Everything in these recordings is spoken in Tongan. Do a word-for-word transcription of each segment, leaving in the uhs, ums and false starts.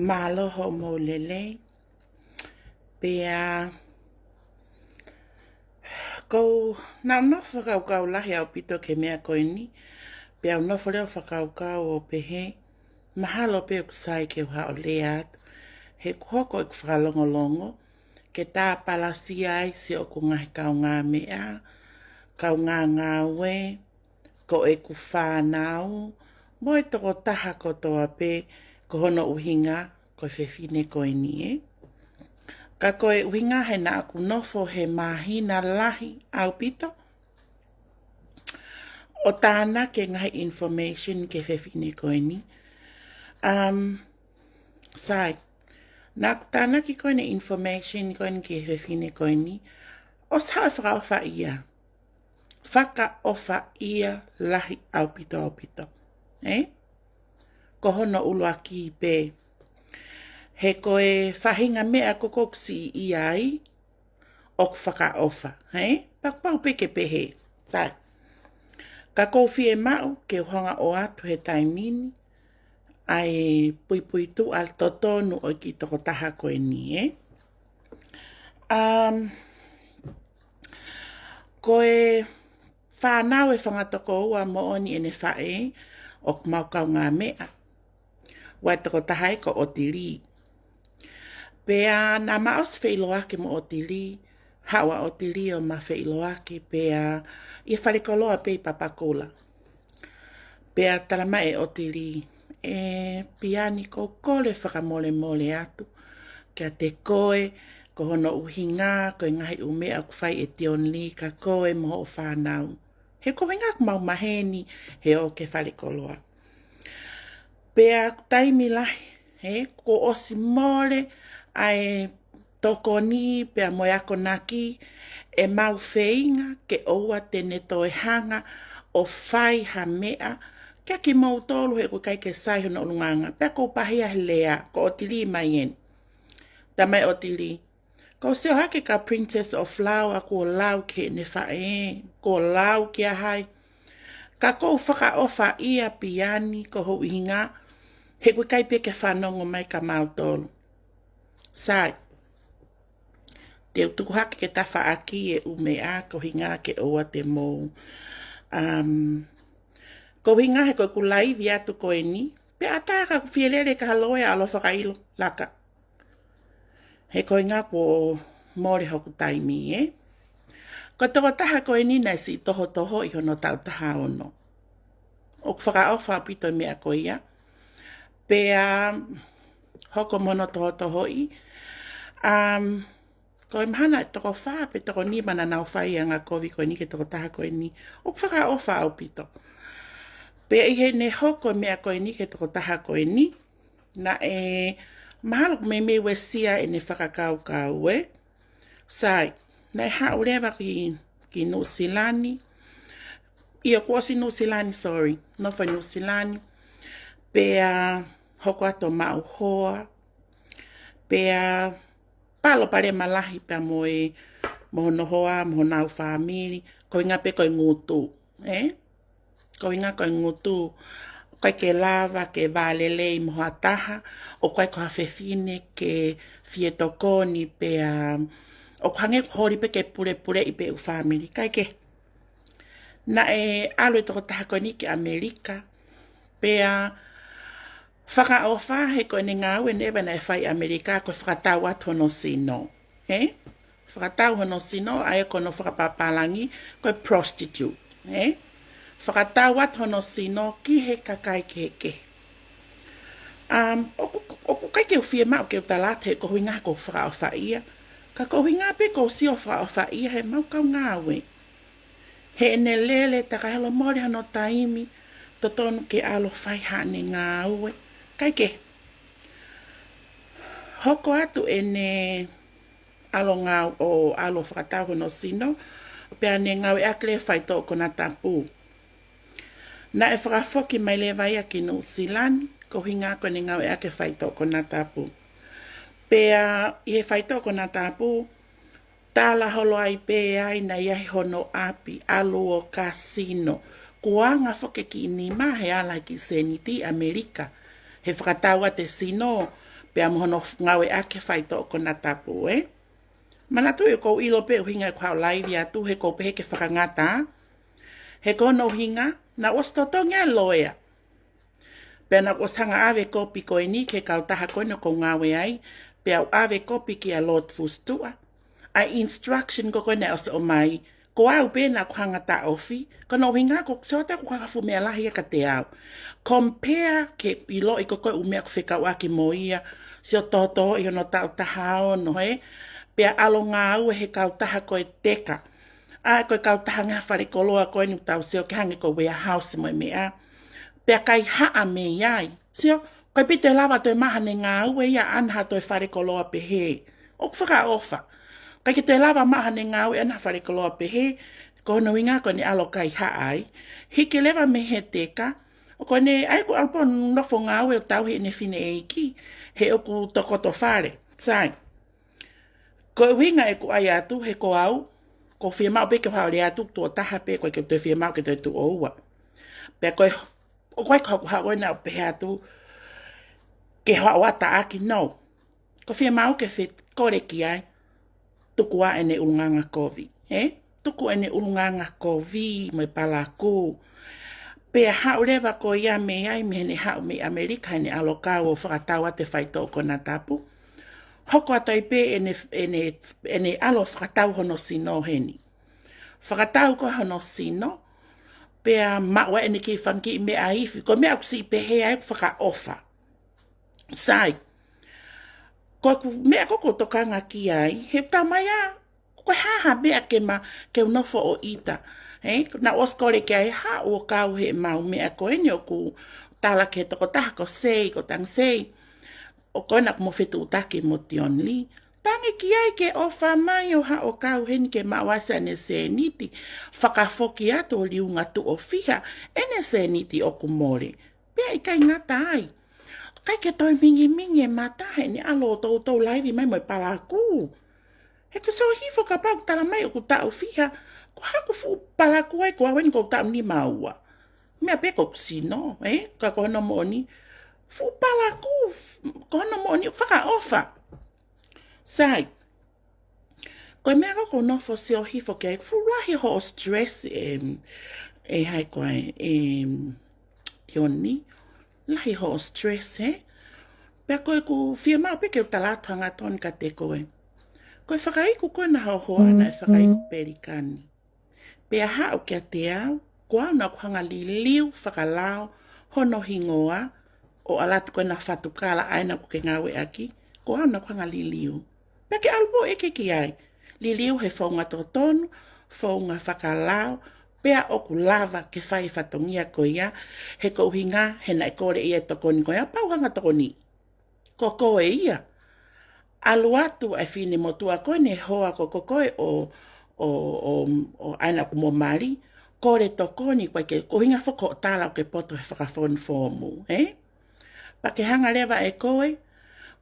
Mālō hoʻomou lelei. Pea ʻoku ou nofo fakakaukau lahi ʻaupito ki he meʻa ko eni. Pea u nofo leva fakakaukau ʻo pehē, mahalo pē ʻoku sai ke u haʻu ʻo lea atu, he ʻoku hoko ʻeku fakalongolongo ke tāpalasia ai siʻoku ngaahi kaungāmeʻa, kaungāngāue, ko ʻeku fānau, mo e tokotaha kotoa pē, ko hono ʻuhinga ko e fefine ko eni, ē. Ka ko e ʻuhinga he naʻa ku nofo he māhina lahi ʻaupito ʻo tānaki e ngaahi information ki he fefine ko eni. Um, sai, naʻa ku tānaki ko eni e information ko eni ki he fefine ko eni, ʻosi haʻu e fakaʻofaʻia. Fakaʻofaʻia lahi ʻaupito ʻaupito, ē? Ko hono ʻuluaki pē. He ko e faʻahinga meʻa ko ē ʻoku ou siʻi ai, ʻoku fakaʻofa, ē? Pea ʻoku pau pē ke pehē, sai. Ka ʻoku ou fiemaʻu ke u hanga ʻo ʻoatu he taimi ni ʻa e puipuituʻa totonu ʻo e kiʻi tokotaha ko eni, ē? Um, ko e fānau ʻe fanga tokoua moʻoni ʻene faʻē ʻoku mau kaungāmeʻa. ʻA e tokotaha ia ko ʻOtilī. Pea naʻa ma ʻosi feʻiloaki mo ʻOtilī, haʻu ʻa ʻOtilī ʻo ma feʻiloaki, pea ʻi he falekoloa pē ʻi Papakura. Pea tala mai ʻe ʻOtilī, ʻE Piani, ʻoku ou kole fakamolemole atu kiate koe, ko hono ʻuhinga ko e ngaahi ʻū meʻa ʻoku fai ʻe Tionili kia koe mo hoʻo fānau. He ko e ʻuhinga ʻoku mau maheni he ō ki he falekoloa. Pea ʻoku taimi lahi, he kuo ʻosi mole ʻa e tokoni pea mo e akonaki, ʻe mau feinga ke ʻoua te ne toe hanga ʻo fai ha meʻa kia kimoutolu he ʻoku ʻikai ke sai hono ʻulungaanga. Pea ʻoku ou pehē he lea, ko ʻOtilī mai eni. Tala mai ʻOtilī, ʻoku ou sio hake kia Princess of Lau, kuo lau ki heʻene faʻē, kuo lau kia hai. Ka ʻoku ou fakaʻofaʻia Piani, ko hoʻo ʻuhinga, he ʻoku ʻikai pē ke fanongo mai kia mautolu. Sai. Te u tuku hake ki he tafaʻaki e ʻū meʻa, ko e ʻuhinga ke ʻoua te mou. Um, ko e ʻuhinga he ko ʻeku laivi atu ko eni, pea ʻatā ka ʻoku fielele ka haloe ʻa lo fakailo, laka. He ko e ʻuhinga kuo mole hoku taimi, ē. Ko e tokotaha ko eni naʻe siʻi tohotohoʻi hono taʻu taha ono. ʻOku fakaʻofa ʻaupito e meʻa ko ia. Pea hoko mo hono tohotohoʻi. Um, ko e mahalo ʻe toko fā pe toko nima naʻa nau fai anga kovi ko eni ki he tokotaha ko eni. ʻOku fakaʻofa ʻaupito. Pea ʻi heʻene hoko e meʻa ko eni ki he tokotaha ko eni, naʻe mahalo ʻoku meimei uesia ʻene fakakaukau, ē. Sai, naʻe haʻu leva ki, ki Nuʻusila ni. ʻIo, kuo ʻosi Nuʻusila ni, sorry. Nofo ʻi Nuʻusila ni. Pea hoko atu ʻo maʻu hoa. Pea palopalema lahi pea mo e, mo hono hoa, mo honau fāmili. Ko e ʻuhinga pē ko e ngutu, ē? Ko e ʻuhinga ko e ngutu, ʻoku ʻikai ke lava ke vālelei mo ha taha, ʻoku ʻikai ko ha fefine ke fie tokoni pea, ʻoku hangē ʻoku holi pē ke pulepuleʻi pē ʻū fāmili, ʻikai ke. Naʻe ʻalu e tokotaha ko eni ki ʻAmelika, pea fakaʻofa he ko ʻene ngāue leva naʻe fai ʻi ʻAmelika ko e fakatau atu hono sino. Ē? Fakatau hono sino, ʻa ia ko hono fakapapālangi, ko e prostitute. Ē? Fakatau atu hono sino ki he kakai kehekehe. Um, ʻoku, ʻoku ʻikai ke u fiemaʻu ke u tala atu he ko e ʻuhinga ko e fakaʻofaʻia. Ka ko e ʻuhinga pē ʻoku ou sio fakaʻofaʻia he mau kaungāue. Heʻene lele, takai holo mole hono taimi, totonu ke ʻalu ʻo fai haʻane ngāue. ʻIkai ke. Hoko atu ʻene ʻalu ʻo ngāu-, ʻo ʻalu ʻo fakatau hono sino, pea ne ngāueʻaki leva e faitoʻo konatapu. Naʻe fakafoki mai leva ia ki Nuʻusila ni, ko e ʻuhinga ko ʻene ngāueʻaki e faitoʻo konatapu. Pea ʻi he faitoʻo konatapu, tala holo ai pē ai naʻe ʻi ai hono ʻapi, ʻalu ʻo kasino, Kuo anga foki e kiʻi nima he ala e kiʻi sēniti ʻAmelika, he fakatau atu e sino, pea mo hono ngāueʻaki e faitoʻo konatapu, ē? Manatuʻi ʻoku ou ʻilo pē ʻuhinga ʻeku haʻu laivi atu, he ʻoku ou pehē ke fakangata, he ko hono ʻuhinga, naʻá ku ʻosi totongi ʻa e loea. Pea naʻá ku ʻosi hanga ʻave e kopi ko eni ki he kautaha ko eni ʻoku ou ngāue ai, pea u ʻave e kopi kia Lord Fusitua. ʻA e instruction ko ē naʻe ʻosi ʻomai, ko au pē naʻá ku hanga taʻofi, ko hono ʻuhinga ko e sio atu ʻoku kakafu meʻa lahi ia kiate au. Compare ke ʻiloʻi ko ē ʻū meʻa ʻoku fekauʻaki mo ia, sio tohotohoʻi hono taʻu taha ono, ē? Pea ʻalu ngāue he kautaha ko e teka. ʻA ia ko e kautaha ngaahi falekoloa ko eni ʻoku tau sio ki ai hangē ko e warehouse mo e meʻa. Pea kaihaʻa mei ai. Sio, ʻikai pē toe lava toe maʻu haʻane ngāue ia ʻana ha toe falekoloa pehē. ʻOku fakaʻofa. ʻIkai ke toe lava maʻu haʻane ngāue ʻana ha falekoloa pehē, ko hono ʻuhinga ko ʻene ʻalu ʻo kaihaʻa ai. Hiki leva mei he teka, ʻo ko ʻene, ʻa ia ʻoku ʻalu pē ʻo nofo ngāue ʻo tauhi ʻene fineʻeiki, he ʻoku tokoto fale. Sai. Ko e ʻuhinga ʻeku ʻai atu, he ko au, ʻoku ou fiemaʻu pē ke u haʻu atu tuʻo taha pē, ʻoku ʻikai ke u toe fiemaʻu ke toe tuʻo ua. Pea ko e, ʻoku ʻikai ko haʻaku haʻu ʻo ʻai ʻo pehē atu ke haʻu ʻo ʻataʻaki, no. ʻOku ou fiemaʻu ke fekole ki ai, tuku ā ʻene ʻulungaanga kovi, ē? Tuku ʻene ʻulungaanga kovi mo e palakū. Pea haʻu leva ko ia mei ai, mei heʻene haʻu mei ʻAmelika, heʻene ʻalu ʻo kau ʻo fakatau atu e faitoʻo konatapu. Hoko atu ai pē ʻene, ʻene, ʻene ʻalu ʻo fakatau hono sino heni. Fakatau ko ē hono sino, pea maʻu ai ʻene kiʻi fanga kiʻi meʻa ifi, ko e meʻa ʻoku siʻi pehē ai ʻoku fakaʻofa. Sai. Ko ʻeku meʻa ko ē ʻoku ou tokanga ki ai, he ʻoku talamai ā, ko e hā ha meʻa ke ma, ke u nofo ʻo ʻita. Ē, naʻá ku ʻosi kole ke u haʻu ʻo kau heʻemau meʻa ko eni ʻoku tala ki he tokotaha ko Sei, ko Tang Sei. ʻO ko ena ʻoku mo fetuʻutaki mo Dion Lee. Tangi ki ai ke ʻofa mai ʻo haʻu ʻo kau heni ke maʻu ai siʻane sēniti. Fakafoki atu ʻo liunga tuʻo fiha ʻene sēniti ʻoku mole. Pea ʻikai ngata ai. ʻIkai ke toe mingimingi e mata heʻene ʻalu ʻo toutou laivi mai mo e palakū. He ko Sio Hifo kapau ʻoku talamai ʻoku taʻu fiha, ko haku fuʻu palakū ai ko au eni ʻoku ou taʻu nima ua. Meʻa pē ʻoku ou sino, ē? Ka ko hono moʻoni. Fuʻu palakū, f-, ko hono moʻoni, fakaʻofa. Sai. Ko e meʻa ko ē ʻoku ou nofo Sio Hifo ki ai, fuʻu lahi hoʻo stress, em, ʻe hai ko ē, em, Dion Lee, lahi hoʻo stress, ē? Pea ko ʻeku fiemaʻu pē ke u tala atu hangatonu kiate koe. Ko e fakaiku ko ena hoʻo hoa naʻe fakaiku Pelikani. Pea haʻu kiate au, ko au naʻá ku hanga liliu fakalao hono hingoa, ʻo ʻalu atu ko ena fatukala ʻa ena ʻoku ke ngāueʻaki, ko au naʻá ku hanga liliu. Pea ke ʻalu pē ʻo ʻeke ki ai. Liliu he founga totonu, founga fakalao, pea ʻoku lava ke fai e fatongia ko ia, he ko e ʻuhinga, he naʻe kole ʻe ia e tokoni ko ia, pea u hanga tokoni. Ko koe ia. ʻAlu atu ʻa e finemotuʻa ko eni hoa ko, ko koe ʻo, ʻo, ʻo, ʻo ʻa ena ʻoku mo mali, kole tokoni ko ē ke, ko e ʻuhinga foki hoʻo tala ʻoku ke poto he fakafonu foomu, ē? Pea ke hanga leva ʻe koe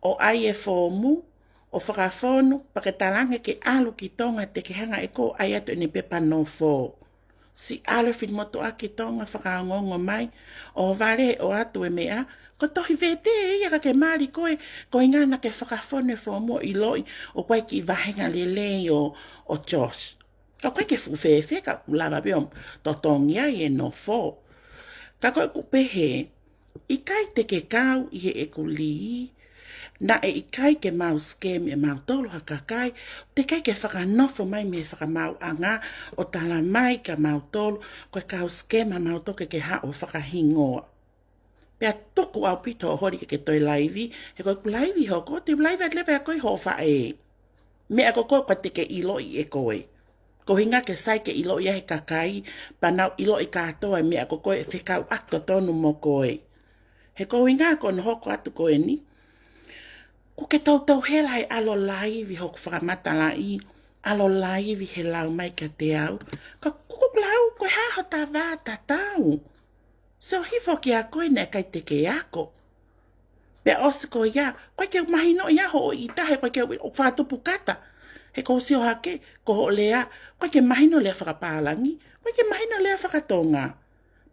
ʻo ʻai e foomu, ʻo fakafonu, pea ke talaange ke ʻalu ki Tonga te ke hanga ʻe koe ʻo ʻai atu ʻene pepa nofo. Siʻi ʻalu e finemotuʻa ki Tonga fakaongoongo mai, ʻo vale ʻo ʻoatu e meʻa, ko e tohi vete ia ka ke mali koe, ko e ʻuhinga naʻá ke fakafonu e foomu ʻo ʻiloʻi, ʻoku ʻi ai e kiʻi vāhenga lelei ʻo, ʻo Josh. Ka ʻoku ʻikai ke fuʻu fēfē ka ʻoku lava pē ʻo totongi ai e nofo. Ka ko ʻeku pehē, ʻikai te ke kau ʻi heʻeku lī, naʻe ʻikai ke mau scam ʻe mautolu ha kakai, teʻeki ai ke fakanofo mai mei he fakamaauʻanga ʻo talamai kia mautolu, ko e kau scam ʻa mautolu ke ke haʻu ʻo fakahingoa. Pea tuku ʻaupito hoʻo holi ke ke toe laivi, he ko ʻeku laivi hoko, te u laivi atu leva ʻa koe hoʻo faʻē. Meʻa ko ē ʻoku ʻikai te ke ʻiloʻi ʻe koe. Ko e ʻuhinga ke sai ke ʻiloʻi ʻe he kakai, pea nau ʻiloʻi kātoa e meʻa ko ē ʻe fekauʻaki totonu mo koe. He ko e ʻuhinga ko hono hoko atu ko eni, ʻoku ke toutou hela he ʻalu ʻo laivi hoku fakamatalaʻi, ʻalu ʻo laivi he lau mai kiate au. Ka ʻoku ou lau, ko e hā hota vā tatau. Sio Hifo kia koe naʻe ʻikai te ke ako. Pea ʻosi ko ia, ʻoku ʻikai ke mahino ia hoʻo ʻita he ʻoku ʻikai ke u fakatupu kata. He ʻoku ou sio hake, ko hoʻo lea, ʻoku ʻikai ke mahino lea fakapālangi, ʻoku ʻikai ke mahino lea fakatonga.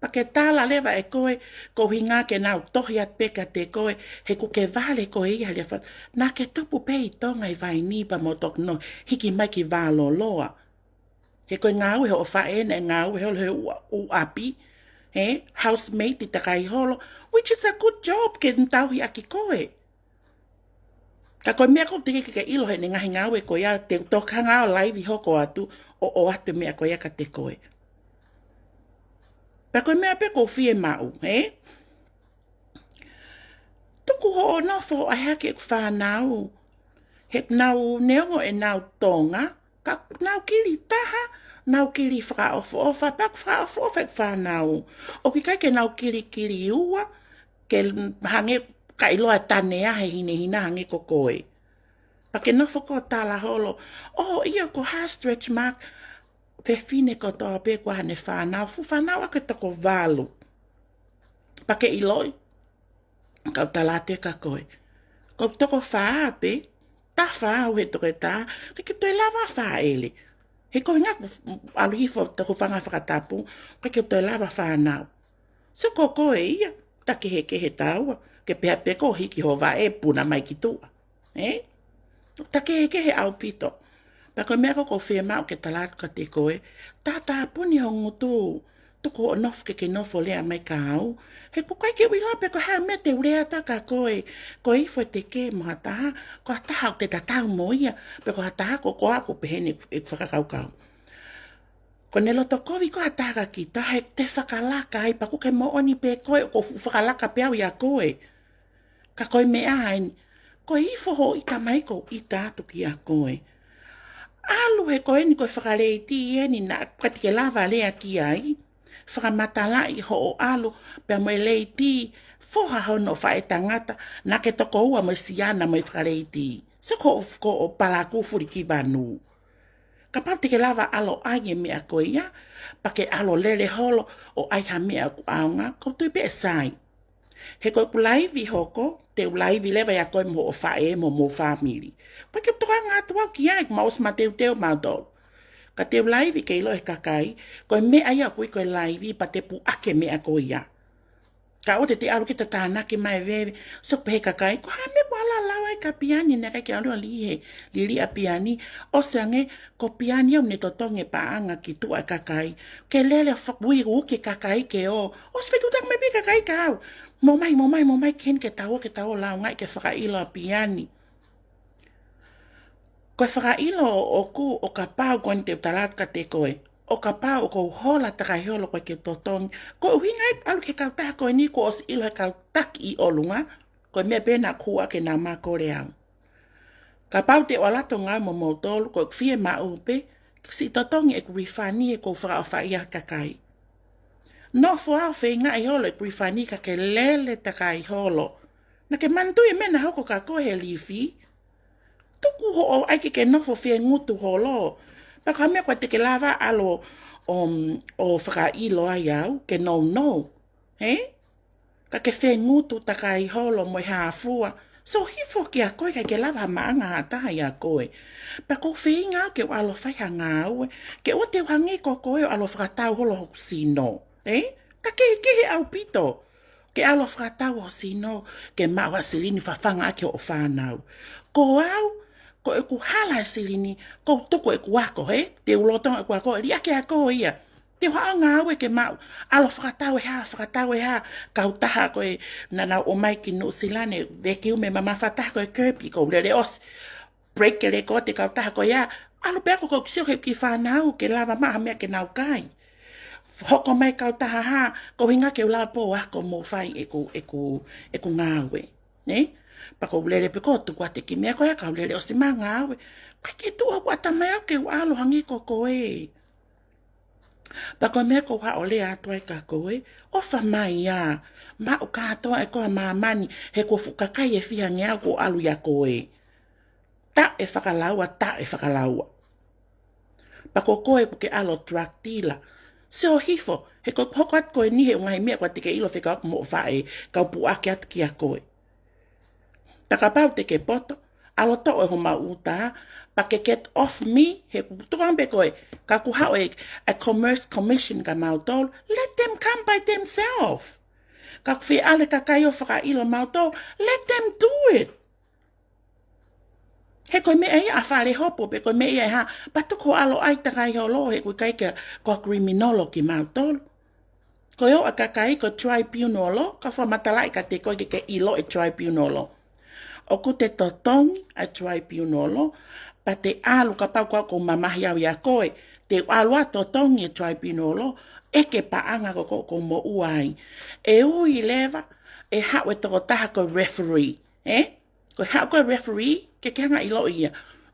Pea ke tala leva ʻe koe, ko e ʻuhinga ke nau tohi atu pē kiate koe, he ʻoku ke vale koe ia he lea fā. Naʻa ke tupu pē ʻi Tonga ʻi Vainī pea mo toki nofo hiki mai ki Valoloa. He ko e ngāue hoʻo faʻē naʻe ngāue holo he ʻū, ʻū ʻapi, he housemaid ʻi takai holo, which is a good job ke tauhi ʻaki koe. Ka ko e meʻa ʻoku teʻeki ke ke ʻilo heʻene ngaahi ngāue ko ia, te u toki hanga ʻo laivi hoko atu, ʻo, ʻoatu e meʻa ko ia kiate koe. Pea ko e meʻa pē ʻoku ou fiemaʻu, he? Tuku hoʻo nofo ʻai hake ʻeku fānau. He ʻoku nau neongo ʻenau Tonga, ka ʻoku nau kili taha, nau kili fakaʻofoʻofa, pea ʻoku fakaʻofoʻofa ʻeku fānau. ʻOku ʻikai ke nau kilikili ua, ke hangē ka ʻiloa tane ʻa e hinehina hangē ko koe. Pea ke nofo ʻo tala holo, ʻo ia ko ha stretch mark, fefine kotoa pē kuo ʻi ai haʻane fānau, fuʻu fānau ʻa ia ʻoku toko valu. Pea ke ʻiloʻi, kau tala atu kia koe. Ko e toko fā pē, tafa au he toko taha, ʻikai ke toe lava fāʻele. He ko e ʻuhinga ʻoku ʻalu hifo ʻeku fanga fakatapu, ʻikai ke toe lava fānau. So ko koe ia, takehekehe taua, ke pehē pē ko e hiki hoʻo vaʻe puna mai ki tuʻa. Ē? Takehekehe ʻaupito. Pea ko e meʻa ko ē ʻoku ou fiemaʻu ke tala atu kiate koe, tātāpuni ho ngutu, tuku hoʻo nofo ke ke nofo lea mai kia au. He ʻoku ʻikai ke u ʻilo pe ko e hā e meʻa te u lea atu ai kia koe, ko e ifo e teke mo ha taha, ko ha taha ʻoku te tatau mo ia, pe ko ha taha ko koe ʻoku pehē ni ʻeku fakakaukau. Ko ʻene loto kovi ko ha taha kia kita, he te fakalaka ai, pea ʻoku ke moʻoni pē koe, ʻoku ou fuʻu fakalaka pē au ʻia koe. Ka ko e meʻa eni, ko e ifo hoʻo ʻita mai ʻoku ou ʻita atu kia koe. ʻAlu he ko eni ko e fakaleiti eni naʻa ʻikai te ke lava lea ki ai, fakamatalaʻi hoʻo ʻalu, pea mo e leiti, foha hono faʻētangata, naʻa ke toko ua mo e siana mo e fakaleiti. So ko, ko hoʻo palakū fuli ki vanu. Kapau te ke lava ʻalo ʻai e meʻa ko ia, pea ke ʻalo lele holo ʻo ʻai ha meʻa ʻoku ʻaonga, ʻoku ou tui pē ʻe sai. He ko ʻeku laivi hoko, te u laivi leva ʻia koe mo hoʻo faʻē mo hoʻomou fāmili. ʻOku ʻikai ke u tokanga atu au ki ai, ʻoku mau ʻosi mateuteu mautolu. Ka te u laivi ke ʻilo ʻe he kakai, ko e meʻa ia ʻoku ui ko e laivi, pea te puʻaki e meʻa ko ia. Ka ʻoua te te ʻalu ke te tānaki mai veve, so pehē kakai, ko e hā e meʻa ʻoku ʻalu ʻo lau ai kia Piani, naʻe ʻikai ke ʻalu ʻo lī he, lī lī ʻa Piani, ʻosi ange, ko Piani ʻoku ne totongi e paʻanga ki tuʻa e kakai, ke lele ʻo fakaui uki e kakai ke ō, ʻosi fetutanga mai pē kakai kia au, mou mai, mou mai, mou mai, ke heni ke tau ō, ke tau ō lau ngai ke fakaʻilo ʻa Piani. Ko e fakaʻilo ʻoʻoku ʻo kapau ko eni te u tala atu kiate koe. ʻO kapau ʻoku ou hola takai holo ko e ke totongi. Ko e ʻuhinga ia ʻalu ki he kautaha ko eni kuo ʻosi ʻilo he kau taki ʻi ʻolunga. Ko e meʻa pē naʻa ku ʻai ke nau makole au. Kapau te u ʻalu atu ʻo ngāue mo moutolu, ko ʻeku fiemaʻu pē, siʻi totongi ʻeku refund ʻoku ou fakaʻofaʻia he kakai. Nofo au feingaʻi holo ʻeku refund ka ke lele takai holo. Naʻa ke manatuʻi e meʻa naʻe hoko kia koe he lifi. Tuku hoʻo ʻai ke ke nofo fengutu holo. Pea ko ha meʻa ʻoku ʻikai te ke lava ʻalu ʻo, ʻo fakaʻilo ai au, ke nounou. He? Ka ke fengutu takai holo mo e hā fua. So hifo kia koe ʻikai ke lava ha maʻanga ha taha ʻia koe. Pea ʻoku ou feinga au ke u ʻalu ʻo fai ha ngāue. Ke ʻoua te u hangē ko koe ʻo ʻalu ʻo fakatau holo hoku sino. He? Ka kehekehe ʻaupito. Ke ʻalu ʻo fakatau ho sino, ke maʻu ha silini fafanga ʻaki hoʻo fānau. Ko au, ko ʻeku hala e silini, ʻoku ou tuku ʻeku ako, he? Te u lolotonga ʻeku ako, liʻaki ʻa koe ia. Te u haʻu ʻo ngāue ke maʻu, ʻalu ʻo fakatau e hā, fakatau e hā, kautaha ko ē naʻa nau ō mai ki Nuʻusila ni, vekiu mo e mamafa taha ko e Kirby, ʻoku ou lele ʻosi. Break e lēkooti e kautaha ko ia, ʻalu pē au ʻoku ou sio ki he kiʻi fānau, ke lava maʻu ha meʻa ke nau kai. Hoko mai e kautaha hā, ko e ʻuhinga ke u lava pē ʻo ako mo fai ʻeku, ʻeku, ʻeku ngāue. Ne? Pea ʻoku ou lele pē ʻo tuku atu e kiʻi meʻa ko ia, kau lele ʻosi mo ngāue. ʻIkai ke tuʻu hoku ʻatamai au ke u ʻalu hangē ko koe. Pea ko e meʻa ʻoku ou haʻu ʻo lea atu ai kia koe, ʻofa mai ā, maʻu kātoa ʻe koe ʻa māmani, he kuo fuʻu kakai ʻe fiha ange au kuo ʻalu ʻia koe. Taʻefakalaua, taʻefakalaua. Pea ko koe ʻoku ke ʻalu ʻo drug dealer. Sio hifo, he ko e hoko atu ko eni he ʻū ngaahi meʻa ʻoku ʻikai te ke ʻilo fekauʻaki mo hoʻo faʻē, kau puʻaki atu kia koe. Pea kapau te ke poto, ʻAlu ʻo toʻo e homau ʻuta, pea ke get off me, he ʻoku tuku ange pē koe, ka ʻoku haʻu e, e Commerce Commission kia mautolu, let them come by themselves. Ka ʻoku fie ʻalu e kakai ʻo fakaʻilo mautolu, let them do it. He ko e meʻa ia ʻa Fale Hopo, pe ko e meʻa ia ʻe hā, pea tuku hoʻo ʻalu ʻai takai holo, he ʻoku ʻikai ke ko e criminal kia mautolu. Ko e ō ʻa e kakai ko e tribunal, ka fakamatalaʻi kiate koe ke ke ʻilo e tribunal. ʻOku te totongi ʻa e tribunal, pea te ʻalu kapau ko au ʻoku ou mamahi au ʻia koe, te u ʻalu ʻo totongi e tribunal, ʻeke paʻanga ko ē ʻoku ou moʻua ai. ʻE ui leva, ʻe haʻu e tokotaha ko e referee, ē? Ko e haʻu ko e referee, ke ke hanga ʻo ʻiloʻi ia.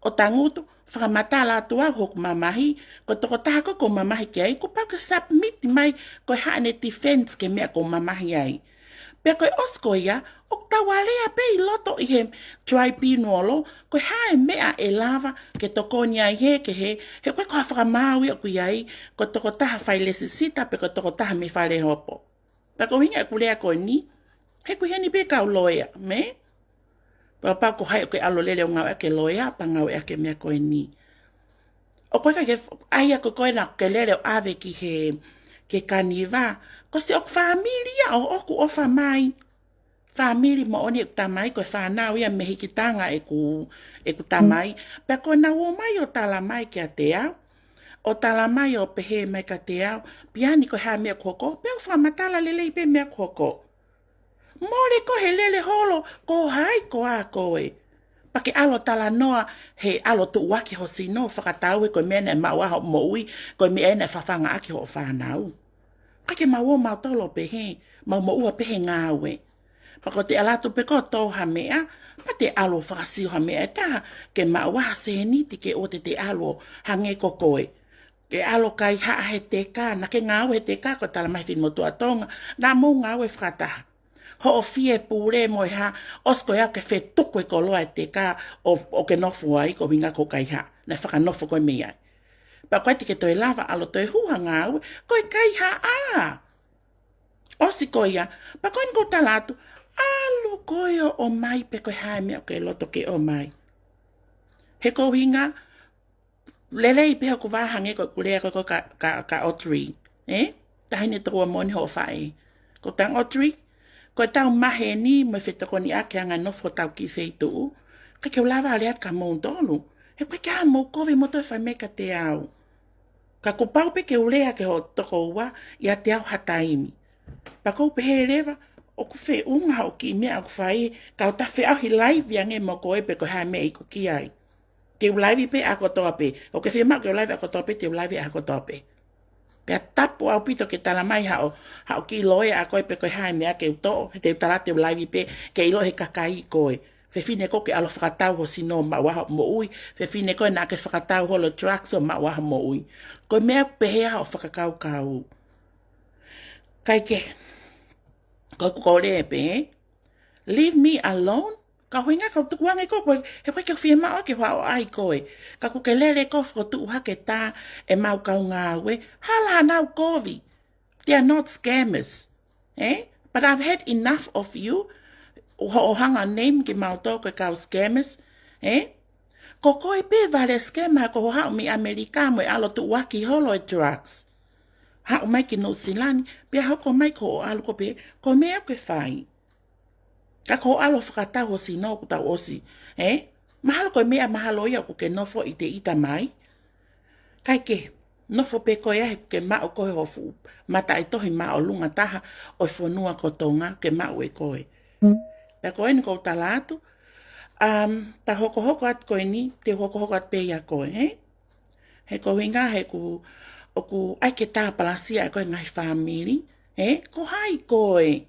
ʻO tangutu, fakamatala atu au hoku mamahi, ko e tokotaha ko ē ʻoku ou mamahi ki ai, kuo pau ke submit mai, ko e hā ʻene defense ki he meʻa ʻoku ou mamahi ai. Pea ko e ʻosi ko ia, ʻoku tau alea pē ʻi loto ʻi he tribunal, ko e hā e meʻa ʻe lava ke tokoni ai he, ke he, he ko e ko ha fakamaau ia ʻoku ʻi ai, ko e tokotaha fai lēsisita pe ko e tokotaha mei Fale Hopo. Pea ko e ʻuhinga ʻeku lea ko eni, he ʻoku ʻi heni pē kau loea, mē? Pea kapau ko hai ʻoku ke ʻalu ʻo lele ʻo ngāueʻaki e loea, pea ngāueʻaki e meʻa ko eni. ʻOku ʻikai ke f-, ʻai ia ko koe naʻa ke lele ʻo ʻave ki he, ki he kaniva, ko siʻoku fāmili ia ʻoku ʻofa mai. Fāmili moʻoni ʻeku tamai, ko e fānau ia mei Hikutanga ʻeku, ʻeku tamai. Pea ko ʻenau ō mai ʻo tala mai kiate au. ʻO tala mai ʻo pehē mai kiate au, Piani ko e hā e meʻa ʻoku hoko, pea u fakamatala lelei pē e meʻa ʻoku hoko. Mole koe he lele holo, ko hai koā koe. Pea ke ʻalu ʻo talanoa, he ʻalu ʻo tuʻuaki ho sino, fakatauhi ko e meʻa naʻe maʻu ai hoʻo moʻui, ko e meʻa naʻe fafangaʻaki hoʻo fānau. ʻIkai ke mau ō mautolu ʻo pehē, mau moʻua pē he ngāue. Pea ko ʻete ʻalu atu pē koe ʻo tō ha meʻa, pea te ʻalu ʻo fakasio ha meʻa ʻe taha, ke maʻu ai ha sēniti ke ʻoua te te ʻalu ʻo hangē ko koe. Ke ʻalu ʻo kaihaʻa he teka, naʻa ke ngāue he teka, ko e tala mai e finemotuʻa Tonga, naʻa mou ngāue fakataha. Hoʻo fie pule mo e hā, ʻosi ko ia ke fetuku e koloa e teka ʻo, ʻo ke nofo ai, ko e ʻuhinga ko e kaihaʻa, naʻe fakanofo koe mei ai. Pea ʻoku ʻikai te ke toe lava ʻalu ʻo toe hū ha ngāue, ko e kaihaʻa. ʻOsi ko ia, pea ko eni ʻoku ou tala atu, ʻalu koe ʻo ʻomai pe ko e hā e meʻa ʻoku ke loto ke ʻomai. He ko e ʻuhinga, lelei pē hoku vā hangē ko ʻeku lea ko ē kia, kia, kia Audrey, ē? Taʻahine tokua moʻoni hoʻo faʻē. Ko tang Audrey, ko ʻetau maheni mo e fetokoniʻaki ʻa e anga e nofo hotau kiʻi feituʻu, ʻikai ke u lava ʻo lea atu kia moutolu. He ʻoku ʻikai ke ʻi ai haʻamou kovi mo toe fai mai kiate au. Ka kuo pau pē ke u lea ki hoʻo tokoua ʻiate au ha taimi. Pea ʻoku ou pehē leva, ʻoku feʻunga hoʻo kiʻi meʻa ʻoku fai, ka u tafe au he live ange mo koe pe ko e hā e meʻa ʻoku ke ʻi ai. Te u live pē ʻaho kotoa pē. ʻOku ke fiemaʻu ke u live ʻaho kotoa pē, te u live ʻaho kotoa pē. Pea tapu ʻaupito ke tala mai haʻo, haʻo kiʻi loea ʻa koe pe ko e hā e meʻa ke u toʻo, he te u tala te u live pē, ke ʻilo he kakai koe. Fefine koe ke ʻalu ʻo fakatau ho sino ʻo maʻu ai hoʻo moʻui, fefine koe naʻa ke fakatau holo drugs ʻo maʻu ai hoʻo moʻui. Ko e meʻa ʻoku pehē ai hoʻo fakakaukau. Kae kehe, ko ʻeku kole pē, leave me alone. Ka ʻuhinga ka u tukuange koe, ko e, he ʻoku ʻikai ke u fiemaʻu ke u haʻu ʻo ʻai koe. Ka ʻoku ke lele koe ʻo fokotuʻu hake e tā ʻemau kau ngāue. Hala hanau kovi. They are not scammers. Eh? But I've had enough of you. Hoʻo hanga ʻo name kimautolu ko e kau scammers. Eh? Ko koe pē Vale scammer, ko hoʻo haʻu mei ʻAmelika mo e ʻalu ʻo tuʻuaki holo e drugs. Haʻu mai ki Nuʻu Sila ni, pea hoko mai ko hoʻo ʻalu koe pē, ko e meʻa ʻoku ke fai. Ka ko hoʻo ʻalu ʻo fakatau ho sino kuo tau ʻosi, eh? Mahalo ko e meʻa mahalo ia ʻoku ke nofo ʻiteʻita mai. Kae kehe, nofo pē koe ʻo aʻu ki he maʻu ko ē hoʻo fuʻu mataʻitohi māʻolunga taha ʻo e fonua ko Tonga ke maʻu ʻe koe. Pea ko eni ʻoku ou tala atu, um, tau hokohoko atu ko eni, te u hokohoko atu pē ʻia koe, eh? He ko e ʻuhinga he ʻoku, ʻoku ʻai ke tāpalasia ʻe koe e ngaahi fāmili, eh? Ko hai koe?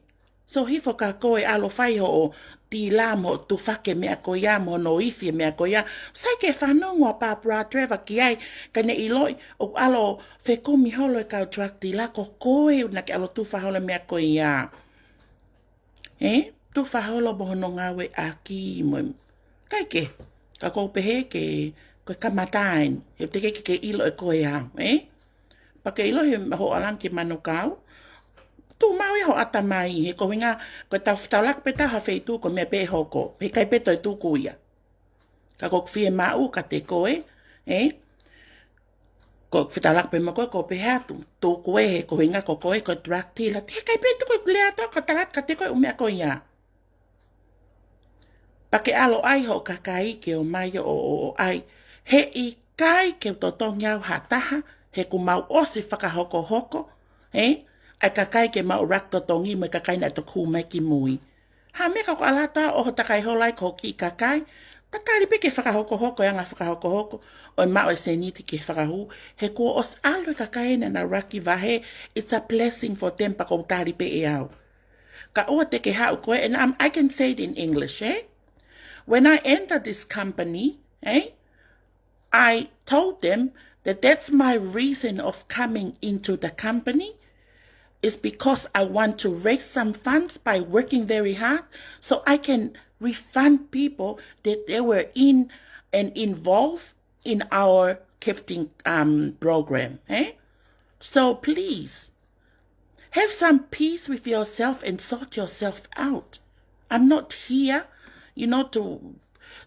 Sio hifo kia koe ʻalu ʻo fai hoʻo tila mo hoʻo tufa ki he meʻa ko ia mo hono ifi e meʻa ko ia. Sai ke fanongo ʻa Barbara Trevor ki ai, ka ne ʻiloʻi ʻoku ʻalu ʻo fekumi holo e kau drug dealer ko koe naʻa ke ʻalu ʻo tufa holo e meʻa ko ia. Eh? Tufa holo mo hono ngāueʻaki mo e. Kae kehe, ka ʻoku ou pehē ke, ko e kamata eni, he teʻeki ke ke ʻilo ʻe koe au, eh? Pea ke ʻilo he hoʻo ʻalu ange ki Manukau, tuʻu maʻu ia ho ʻatamai, he ko e ʻuhinga, ko e tau, tau ʻalu pē ʻo tau ha feituʻu ko e meʻa pē ʻe hoko, he ʻikai pē toe tuku ia. Ka ko ʻeku fiemaʻu kiate koe, ē? Ko e fetaulaki pē mo koe, ko e pehē atu, tuku ē he ko e ʻuhinga ko koe ko e drug dealer. Te heʻikai pē tuku ʻeku lea atu au ka tala atu kiate koe ʻū meʻa ko ia. Pea ke ʻalu ʻai hoʻo kakai ke ō mai ʻo, ʻo, ʻo ʻai. Heʻikai ke u totongi au ha taha, he kuo mau ʻosi fakahokohoko, ē? ʻA e kakai ke mau ʻuluaki totongi mo e kakai naʻe toki hū mai ki mui. Ha meʻa ka ko e ʻalu atu ʻo hoʻo takai holo ai ki ho kiʻi kakai, ta tali pē ke fakahokohoko e anga fakahokohoko ʻo e maʻu e sēniti ke fakahū, he kuo ʻosi ʻalu e kakai ena naʻa nau ʻuluaki vahe, it's a blessing for them pea ʻoku ou tali pē ʻe au. Ka ʻoua te ke haʻu koe, and I'm, I can say it in English, eh? When I entered this company, eh? I told them that that's my reason of coming into the company is because I want to raise some funds by working very hard so I can refund people that they were in and involved in our gifting, um, program, eh? So please, have some peace with yourself and sort yourself out. I'm not here, you know, to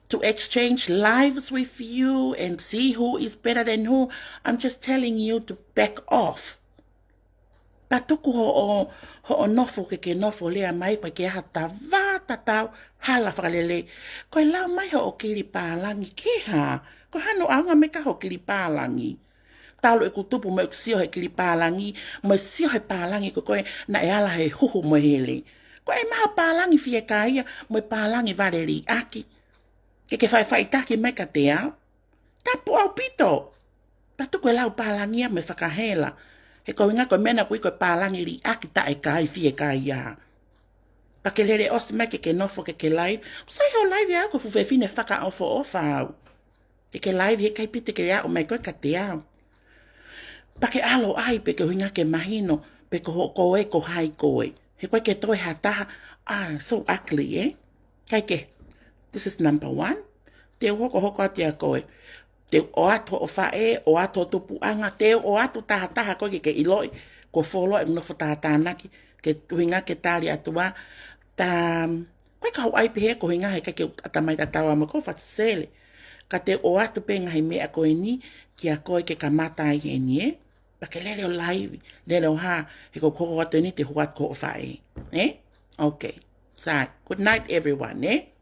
to exchange lives with you and see who is better than who. I'm just telling you to back off. Pea tuku hoʻo, hoʻo nofo ke ke nofo lea mai pea ke ʻai ha tava tatau hala fakalelei. Ko e lau mai hoʻo kili pālangi ke hā? Ko e hā hono ʻaonga mai ka hoʻo kili pālangi? Talu ʻeku tupu mo ʻeku sio he kili pālangi, mo e sio he pālangi ko koe naʻe ala he huhu mo e hele. Ko e maha pālangi fiekaia, mo e pālangi vale liʻaki. Ke ke faʻifaʻitaki mai kiate au. Tapu ʻaupito. Pea tuku e lau pālangi ia mo e fakahela. He ko e ʻuhinga ko e meʻa naʻa ku ʻi ko e pālangi liʻaki taʻekai fiekaia. Pea ke lele ʻosi mai ke ke nofo ke ke live. Sai hoʻo live ʻa au ko e fuʻu fefine fakaʻofoʻofa au. Ke ke live heʻikai pē te ke aʻu mai koe kiate au. Pea ke ʻalu ʻai pē ke ʻuhinga ke mahino, pe ko hoʻo koe ko hai koe. He ʻoku ʻikai ke toe ha taha, ah, so ugly, eh? ʻIkai ke. This is number one. Te u hokohoko atu ʻia koe. Te u ʻoatu hoʻo faʻē, ʻoatu hoʻo tupuʻanga, te u ʻoatu tahataha koe ke ke ʻiloʻi, kuo fuoloa ʻeku nofo tātānaki, ke ʻuhinga ke tali atu ā, ta, ko e kau ai pē he ko e ʻuhinga heʻikai ke u ʻatamai tatau au mo koe, Fatisele. Ka te u ʻoatu pē ngaahi meʻa ko eni, kia koe ke kamata ai heni, eh? Pea ke lele ʻo live, lele ʻo hā, he ko e koko atu eni te u ʻoatu ko hoʻo faʻē, eh? Okay. Sai. Good night, everyone, eh?